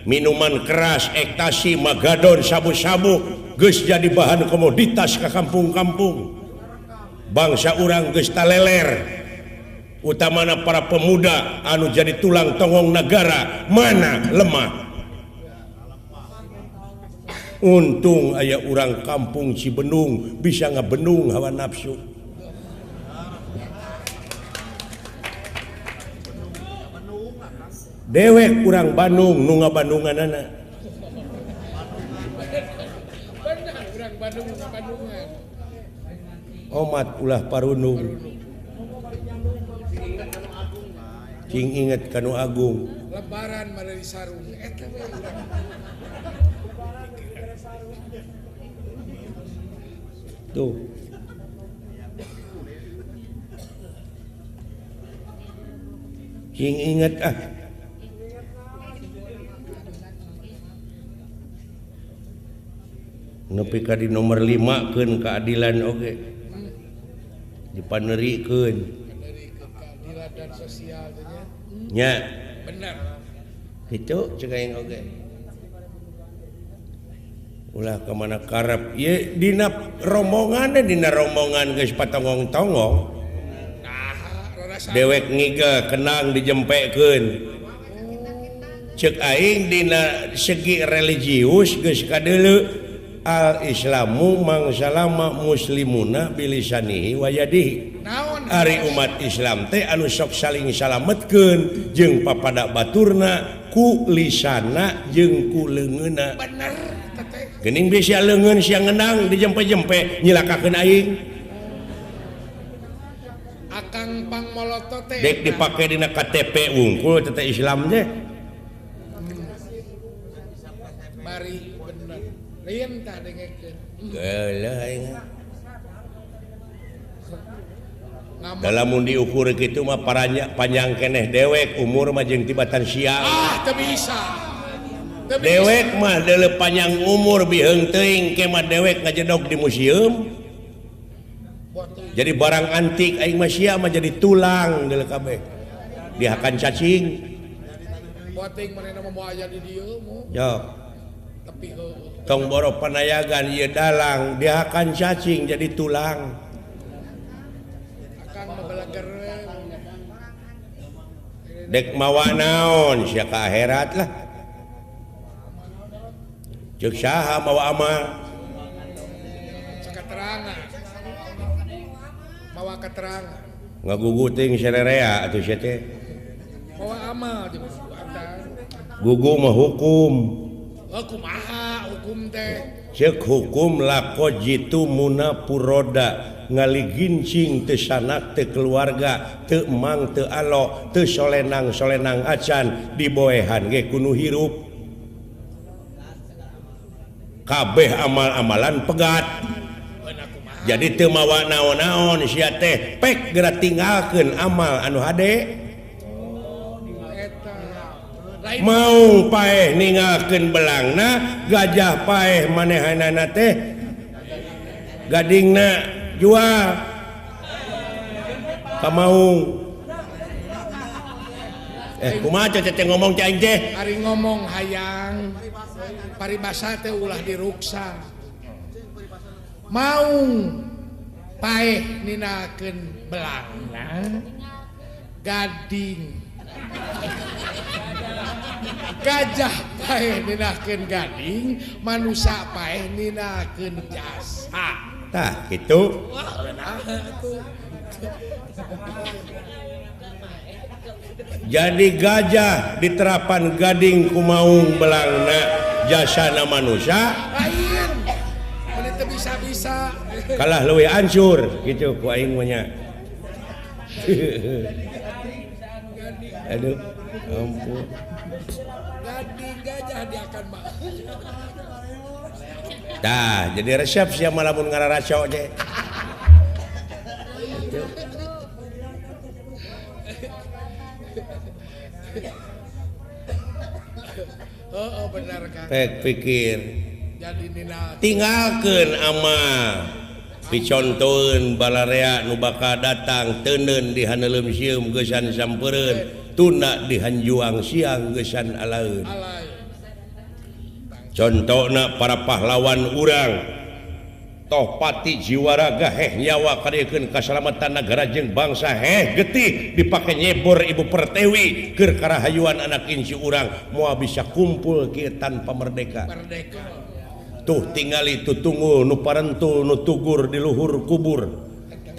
minuman keras, ekstasi, magadon, sabu-sabu geus jadi bahan komoditas ke kampung-kampung. Bangsa urang geus taleler, utamana para pemuda anu jadi tulang tonggong negara mana lemah. Untung aya urang kampung Cibendung bisa ngabendung hawa nafsu. Dewek urang Bandung nu ngabandunganana. Bandung Bandungan. Omat ulah parunung. Cing inget kanu agung. Lebaran mah sarung eta we urang. Tuh. Cing inget ah. Nepi ka di nomor 5 keun keadilan oge. Dipanerikeun. Keadilan dan sosial teh nya. Nya. Bener. Kitu cek aing oge. Ulah ka mana karep ieu dina rombongan dina rombongan geus patonggong-tonggong. Dewek ngigel kenang dijempekeun. Cek aing dina segi religius geus kadeuleu al islamu mangsalama muslimuna bilisanihi wa yadihi. Ari umat Islam teh anu sok saling salametkeun jeung papada baturna ku lisana jeung ku leungeunna. Bener teteh. Geuning bisa leungeun sia ngenang dijempe-jempe nyilakakeun aing. Akang pangmolotot teh dek dipake dina KTP wungkul teteh Islam teh. Bari bener. Lain tah dengekeun. Geuleuh aing. Dalam diukur kitu mah panjang keneh dewek umur mah jeung tibatan siang. Ah, teu bisa. Dewek mah deuleu panjang umur biheung teuing ke mah dewek ngajedog di museum. Jadi barang antik aing mah sia mah jadi tulang deuleu kabeh. Dihakan cacing. Boting manehna mah moal aya di dieu mu. Yo. Tapi heueuh. Tong boro panayagan ieu dalang dihakan cacing jadi tulang. Dek mawa naon sia ka akhirat lah. Ceuk saha mawa amal? Keterangan. Mawa keterangan. Ngagugu teuing sarerea atuh sia teh. Mawa amal Gugu mah hukum. Oh kumaha hukum teh? Ceuk hukum lako jitu muna puroda. Ngaligincing teu sanak teu keluarga teu emang teu alo teu solenang solenang acan diboehan ge kudu hirup kabeh amal-amalan pegat jadi teu mawa naon-naon sia teh pek geura tinggalkeun amal anu hade mau paeh ninggalkeun belangna gajah paeh manehanana teh gadingna jual ka maung. Kumaha teh ngomong cai aing teh? Ari ngomong hayang paribasa teh ulah diruksa. Maung paeh ninakeun belangna gading. Gajah paeh ninakeun gading, manusa paeh ninakeun jasa. Tah gitu. Jadi gajah diterapan gading kumaung belangna jasana manusia lain. Mun teu bisa-bisa kalah leuwih hancur gitu ku aing mah nya. Aduh, ampun. Gading gajah diakan mah. Tah, jadi resep sia mah lamun ngararaco teh. Oh, benar Kang. Pek pikir. Jadi nina tinggalkeun amal. Picontoeun balarea nu bakal datang teuneun di haneuleum sieum geusan sampeureun, tunda di hanjuang siang geusan alaeun. Contohna para pahlawan urang toh pati jiwaraga heh nyawa kariekeun kasalamatan nagara jeung bangsa heh getih dipake nyebor ibu pertewi keur karahayuan anak inci urang moal bisa kumpul kieu tanpa merdeka. Tuh tingali tutunggul nu parentul nu tugur di luhur kubur.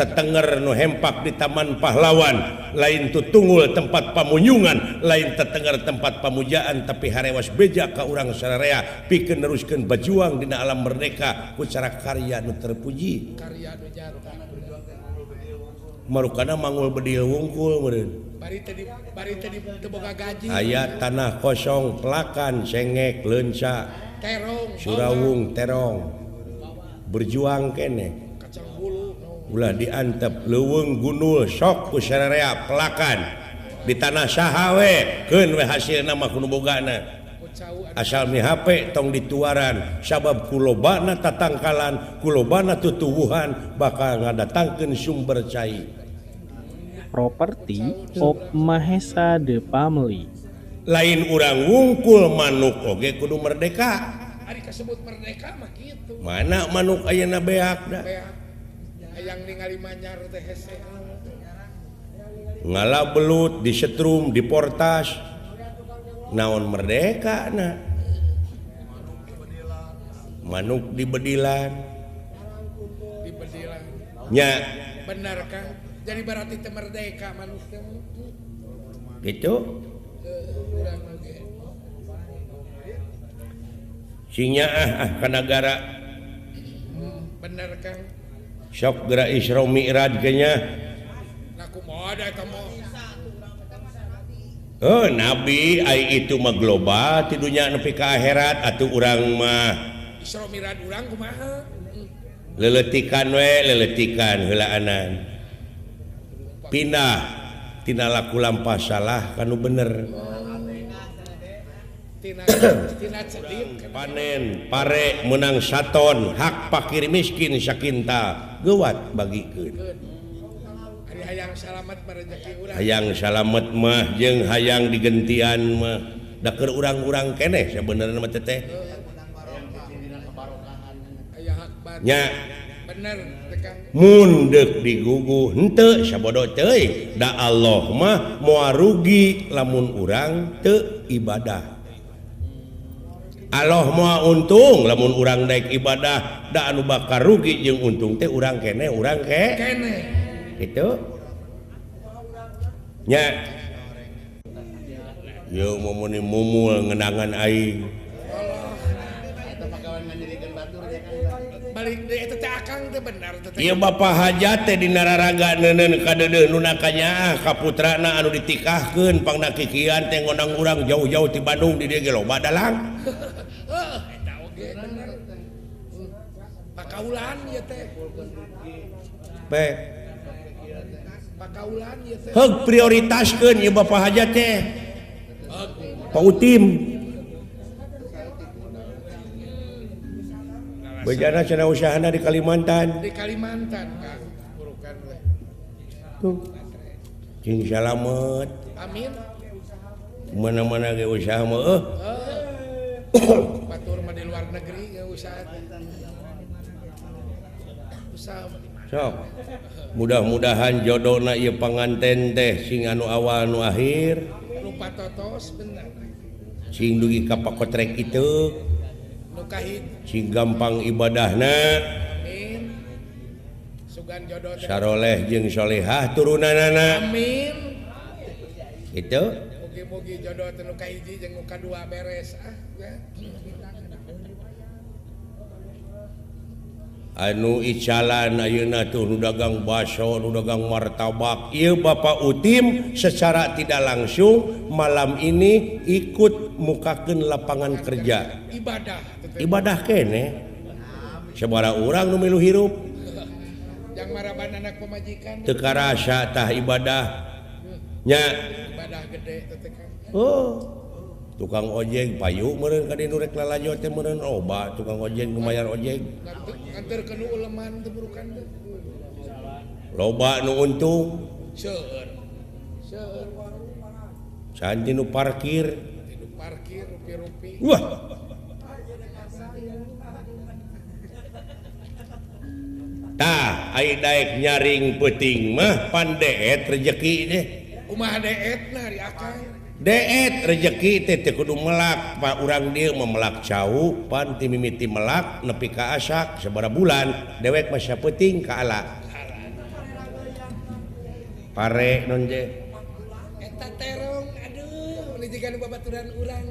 Tetenger nu hempak di Taman Pahlawan, lain tutungul tempat pamunyungan, lain tetenger tempat pamujaan, tapi harewas beja ka urang sararea pikeun neruskeun bajuang dina alam merdeka ku cara karya nu terpuji. Karya nu nyata. Marukana mangul bedil wungkul meureun. Bari teh teu boga gaji. Aya tanah kosong, pelakan, sengek, leunca, terong, surawung, terong. Berjuang keneh. Kacang bulu. Ulah diantep leuweung gunul sok ku sararea pelakan di tanah saha we keun we hasilna mah kudu bogana asal mihape tong dituaran sabab kulobana tatangkalan kulobana tutuwuhan bakal ngadatangkeun sumber cai. Property of Mahesa the Family. Lain urang wungkul manuk oge kudu merdeka. Ari kasebut merdeka mah kitu. Mana manuk ayeuna beak da. Hayang ningali manyar teh hese. Ngala belut disetrum diportas. Naon merdeka na. Manuk di bedilan. Di bedilan. Nya. Benar Kang. Jadi berarti teh merdeka manuk teh. Gitu. Urang oge. Sing nyaah ka nagara. Bener Kang. Sok geura Isra Mi'raj ge nya. Nah kumaha da eta mah. Oh, nabi ai itu mah global ti dunya nepi ka akhirat atuh urang mah. Isra Mi'raj urang kumaha? Leletikan we, leletikan heulaanan. Pindah tina laku lampah salah kanu bener. Panen pare menang saton hak pakir miskin sakinta geuwat bagikeun. Hayang salamet mah rezeki urang. Hayang salamet mah jeung hayang digentian mah da keur urang-urang keneh sabenerna mah teteh. Nya bener teh. Mun deuk diguguh henteu sabodo teuing da Allah mah moal rugi lamun urang teu ibadah. Allah moal untung lamun urang naik ibadah da anu bakal rugi jeung untung teh urang keneh urang ke keneh. Gitu nya yeuh mumuni mumul ngenangan aing. Balik deui eta teh akang teh bener teh. Ieu bapa hajat teh dina raraga neuneun ka deudeuh nu nakanyaah ka putrana anu ditikahkeun pangna kikian teh ngondang urang jauh-jauh ti Bandung di dieu ge loba dalang. Heuh eta oge bener. Pakaulan ieu teh. Pe. Pakaulan ieu teh. Heug prioritaskeun ieu bapa hajat teh. Pak Utim. Bejana cenah usahana di Kalimantan. Di Kalimantan Kang, burukan we. Tuh. Cing salamet. Amin. Mana-mana ge usaha mah eueuh. Batur mah di luar negeri ge usaha. Usaha mah di mana? Sok. Mudah-mudahan jodona ieu panganten teh sing anu awal nu akhir. Lupa totos bener. Sing dugi ka pakotrek itu. Sing gampang ibadahna. Amin. Sugan jodoh saroleh jeung solehah turunanana. Amin. Gitu. Mugi-mugi jodoh teh nu kahiji jeung nu kadua beres ah. Anu icalan ayeuna tuh nu dagang baso, nu dagang martabak. Ieu Bapak Utim secara tidak langsung malam ini ikut mukakeun lapangan kerja. Ibadah. Ibadah keneh. Sabaraha urang nu milu hirup. Jang maraban anak pamajikan. Teu karasa tah ibadah. Nya. Ibadah gede teh Kang. Oh. Tukang ojek payu meureun ka dieu nu rek lalajo teh meureun loba tukang ojek nu mayar ojek. Nganterkeun nu uleman teh burukan teh. Loba nu untung. Seueur. Seueur. Canti nu parkir. Nu parkir rupi-rupi. Wah. Tah ai daek nyaring peuting mah pan deet rejeki teh. Kumaha deetna ari akang? Deet rejeki teh teu kudu melak pa urang dieu mah melak cau pan ti mimiti melak nepi ka asak sabaraha bulan dewek mah sapeuting ka ala. Pare non je. Eta terong aduh ini jiga nu babaturan urang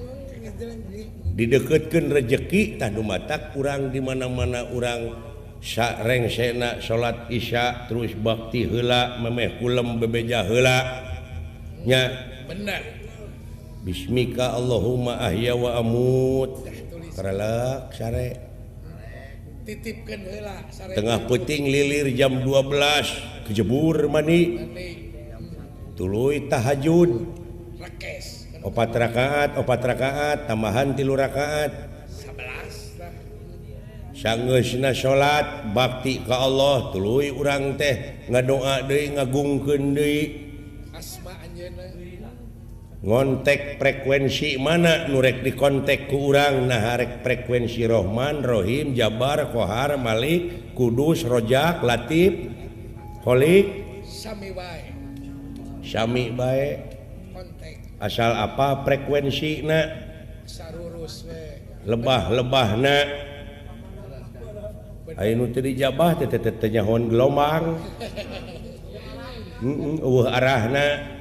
dideketkeun rejeki tah nu matak urang di mana-mana urang sarengsena salat isya terus bakti heula memeh kulem bebeja heula nya bener. Bismika Allahumma ahya wa amut. Karelek sare. Titipkeun heula sare. Tengah peuting lilir jam 12 kejebur mandi. Tuluy tahajud. Rekes. 4 rakaat, 4 rakaat, tambahan 3 rakaat. 11 tah. Sanggeusna salat bakti ka Allah tuluy urang teh ngadoa deui ngagungkeun deui. Asma anjeunna. Ngontek frekuensi mana nu rek dikontek ku urang nah rek frekuensi Rohman, Rohim, Jabar, Kohar, Malik, Kudus, Rojak, Latif, Kholik, sami bae. Sami bae. Kontek. Asal apa frekuensina? Sarurus we. Lebah-lebahna. Aya nu teu dijabah teh teh nyahoan gelombang. Heeh, eueuh arahna.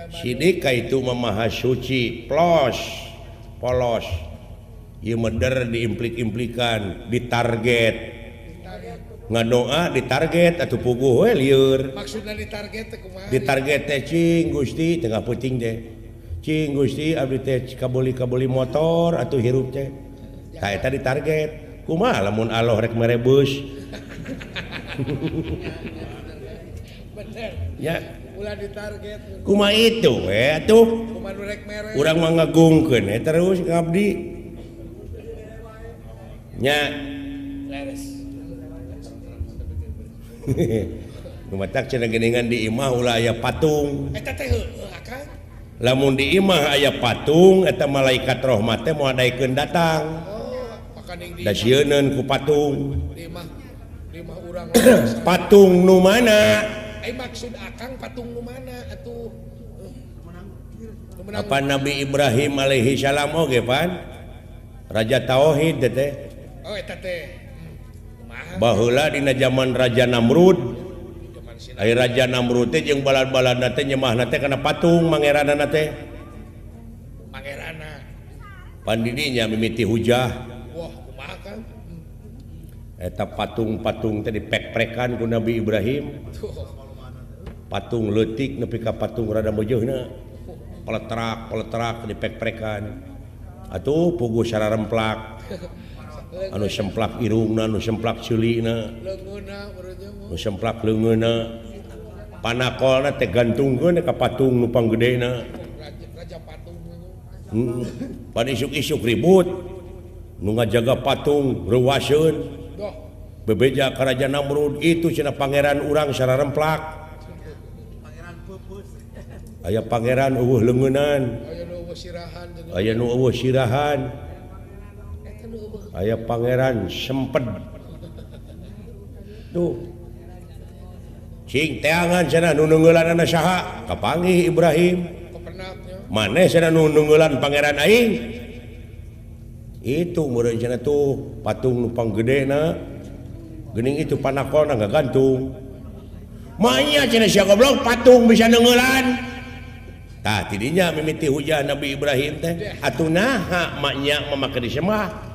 Sidik itu memaha suci plos polos ieu meder diimplik-implikan ditarget ngadoa ditarget atuh puguh we lieur maksudna ditarget teh kumaha ditarget teh cing Gusti tengah peuting teh cing Gusti abdi teh kabeli-kabeli motor atuh hirup teh tah eta ditarget kumaha lamun Allah rek mere beus bener ya ulah ditarget kumaha itu we atuh kumaha nu rek mere urang mah ngagungkeun we terus ngabdi nya leres nu matak cenah geuningan di imah ulah aya patung eta teh heueuh akang lamun di imah aya patung eta malaikat rahmat teh moal daekeun datang oh makaning di da sieuneun ku patung di imah urang patung nu mana maksud akang patung nu mana atuh apa Nabi Ibrahim alaihi salam oge pan raja tauhid teh oh eta teh baheula dina zaman Raja Namrud ai Raja Namrud teh jeung balad-baladna teh nyemahna teh kana patung mangeranana teh mangerana pan didinya mimiti hujah wah kumaha kang eta patung-patung teh dipek-prekan ku Nabi Ibrahim patung leutik nepi ka patung rada meujeuna peletrak-peletrak dipek-prekan atuh puguh sararemplak anu semplak irungna anu semplak ceulina anu semplak leungeunna panakolna teh gantungkeun ka patung nu panggedena raja patung pan isuk-isuk ribut nu ngajaga patung reuwaseun bebeja ka Raja Namrud itu cenah pangeran urang sararemplak aya pangeran eueuh leungeunan aya nu eueuh sirahan aya pangeran semped tuh cing teangan cenah nu neungeulanana saha kapanggih Ibrahim maneh cenah nu neungeulan pangeran aing itu meureun cenah tuh patung nu panggedena geuning itu panakolna ngagantung manya cenah sia goblok patung bisa neungeulan tah tidinya mimiti hujan Nabi Ibrahim teh atuh naha maknya mamakeun disembah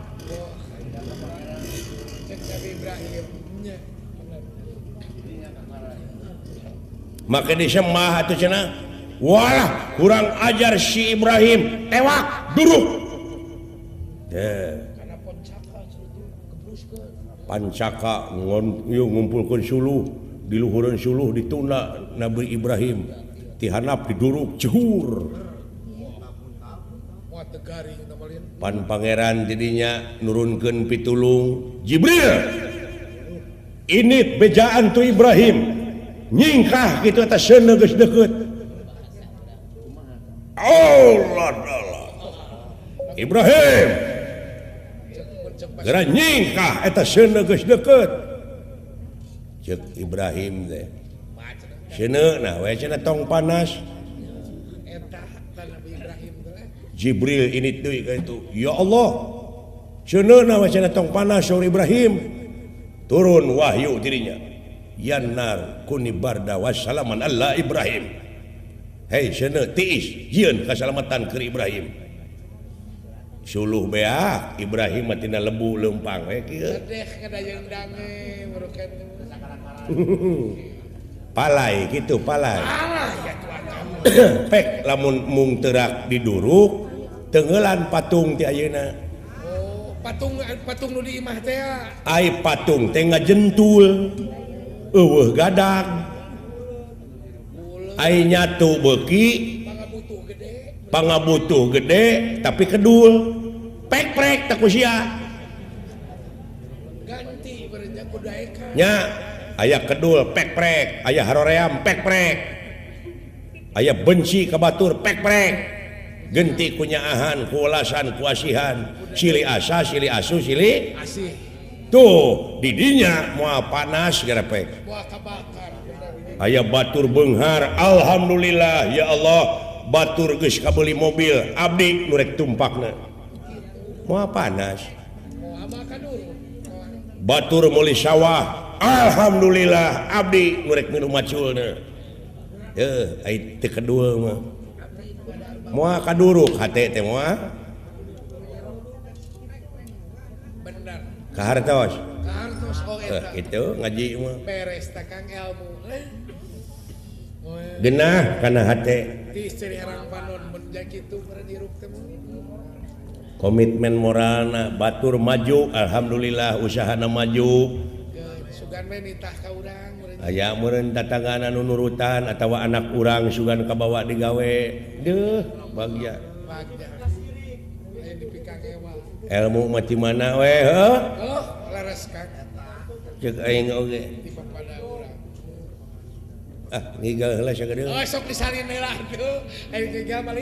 make disembah atuh cenah walah kurang ajar si Ibrahim tewak duruk teh pancaka ngumpulkeun suluh di luhureun suluh dituna Nabi Ibrahim tihanap diduruk jegur pan pangeran tidinya nurunkeun pitulung Jibril ini bejaan tu Ibrahim nyingkah kitu eta seuneu geus deukeut Allah Allah Ibrahim geura nyingkah eta seuneu geus deukeut ceuk Ibrahim teh seuneu nah we cenah tong panas eta Nabi Ibrahim teh Jibril ini deui ka itu ya Allah seuneu nah we cenah tong panas saur Ibrahim turun wahyu dirinya Yanar kuni barda wassalaman Allah Ibrahim. Hei seuneu tiis jieun kasalamatan keur Ibrahim. Suluh beak Ibrahim mah tina lebu leumpang we kieu. Palai kitu palai. Pek lamun mung teurak diduruk tenggelan patung ti ayeuna. Oh, patung patung nu di imah teh. Ai patung teh ngajentul. Eueuh gadag. Ai nyatu beuki pangabutuh gede tapi kedul. Pek-prek teh ku sia. Ganti beureunya ku daekan. Nya aya kedul pek-prek, aya haroream pek-prek. Aya benci ka batur pek-prek. Genti kunyaahan, kuulasan, kuasihan, silih asa, silih asu, silih asih. Tuh didinya moal panas garepek. Aya batur beunghar, alhamdulillah ya Allah, batur geus kabeuli mobil, abdi nu rek tumpakna. Moal panas. Batur meuli sawah, alhamdulillah abdi nu rek minum maculna. Heuh, ai teu kedul mah. Moal kaduruk hate teh moal. Bener. Kahartos. Kahartos oh eta. Kitu ngaji mah. Beres teh Kang ilmu. Genah kana hate. Ti istri herang panon mun kitu meureun hirup teh. Komitmen moralna batur maju, alhamdulillah usahana maju. Sugan we nitah ka urang meureun. Aya meureun tatanggana nu nurutan atawa anak urang sugan kabawa digawe. Deuh, bagja. Bagja. Aya dipikakewa. Ilmu mah ti mana we heuh? Oh, leres Kang. Ceuk aing oge. Di papada urang. Ah, ngigal heula sagedeung. Oh, sok disalin heula atuh. Aing ngigal mah.